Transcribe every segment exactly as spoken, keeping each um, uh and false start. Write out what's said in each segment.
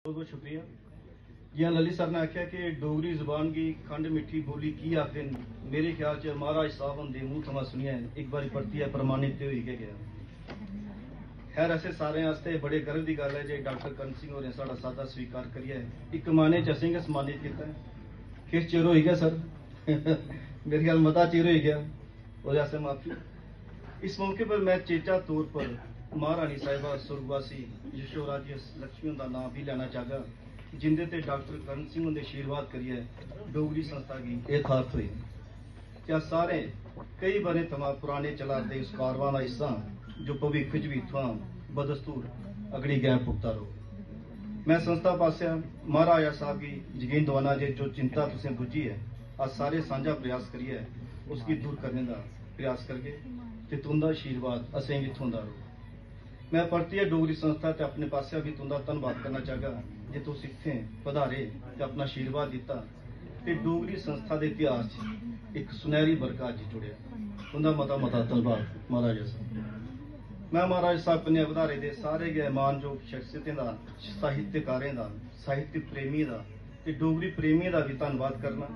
बहुत बहुत शुक्रिया। जियां ललित सर ने आखेआ कि डोगरी जुबान गी खंड मिट्ठी बोली की आखदे न, मेरे ख्याल च महाराज साहब हुंदे मूंह थमां सुनियै इक बारी परतियै प्रमाणित ते होई गै गेआ। खैर, असें सारें आस्तै बड़े गर्व दी गल्ल ऐ जे डाक्टर करण सिंह होरें साढ़ा सादा स्वीकार करियै इक माने च असें गै सम्मानित कीता ऐ। किश चिर होई गेआ सर, मेरे ख्याल मता चिर होई गेआ, ओह्दे आस्तै माफी। इस मौके पर मैं चेचा तौर पर महारानी साहिबा सुर्गवासी यशोराजे लक्ष्मी हुंदा नांऽ बी लैना चाहगा, जिंदे ते डाक्टर करण सिंह हुंदे आशीर्वाद करियै डोगरी संस्था गी यथार्थ होई। क्या सारे केई ब'रें थमां पुराने चला दे इस कारवां दा हिस्सा आं, जो भविक्ख च बी इत्थुआं बदस्तूर अगड़ी गैं पुगता रौह्ग। मैं संस्था पासेआ महाराजा साहब गी यकीन दोआना जे जो चिंता तुसें बुज्झी ऐ, अस सारे सांझा प्रयास करियै उसगी दूर करने दा प्रयास करगे ते तुं'दा आशीर्वाद असेंगी थ्होंदा रौह्ग। मैं परतियै डोगरी संस्था ते अपने पासेआ बी तुं'दा धन्नवाद करना चाहगा जे तुस इत्थें पधारे ते अपना आशीर्वाद दित्ता ते डोगरी संस्था दे इतिहास च इक सुनैहरी बरका अज्ज जुड़ेआ। तुं'दा मता मता धन्नवाद महाराजा साहब। मैं महाराज साहब कन्नै अवधारे दे सारे गै मानजोग शख्सियतें दा, साहित्यकारें दा, साहित्य प्रेमियें दा ते डोगरी प्रेमियें दा बी धन्नवाद करना।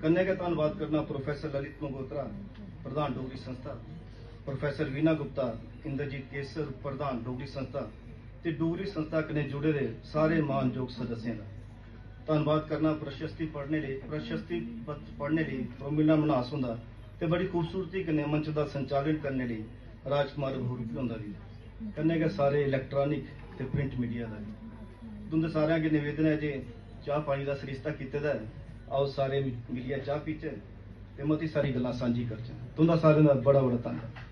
कन्नै गै धन्नवाद करना प्रोफेसर ललित मंगोत्रा, प्रधान डोगरी संस्था, प्रोफेसर वीणा गुप्ता, इंद्रजीत केसर, प्रधान डोगरी संस्था ते डोगरी संस्था कन्नै जुड़े दे सारे मानजोग सदस्यें दा। धन्नवाद करना प्रशस्ति पढ़ने लेई, प्रशस्ति पत्र पढ़ने लेई प्रोमिला मन्हास हुंदा ते बड़ी खूबसूरती कन्नै मंच दा संचालन करने लेई राजकुमार बहुरूपी हुंदा बी, कन्नै गै सारे इलैक्ट्रॉनिक ते प्रिंट मीडिया दा बी। तुं'दे सारें अग्गें निवेदन ऐ जे चाह् पानी दा सरिस्ता कीते दा ऐ, आओ सारे मिलियै चाह् पीचै ते मती सारी गल्लां सांझी करचै। तुं'दा सारें दा बड़ा बड़ा धन्नवाद।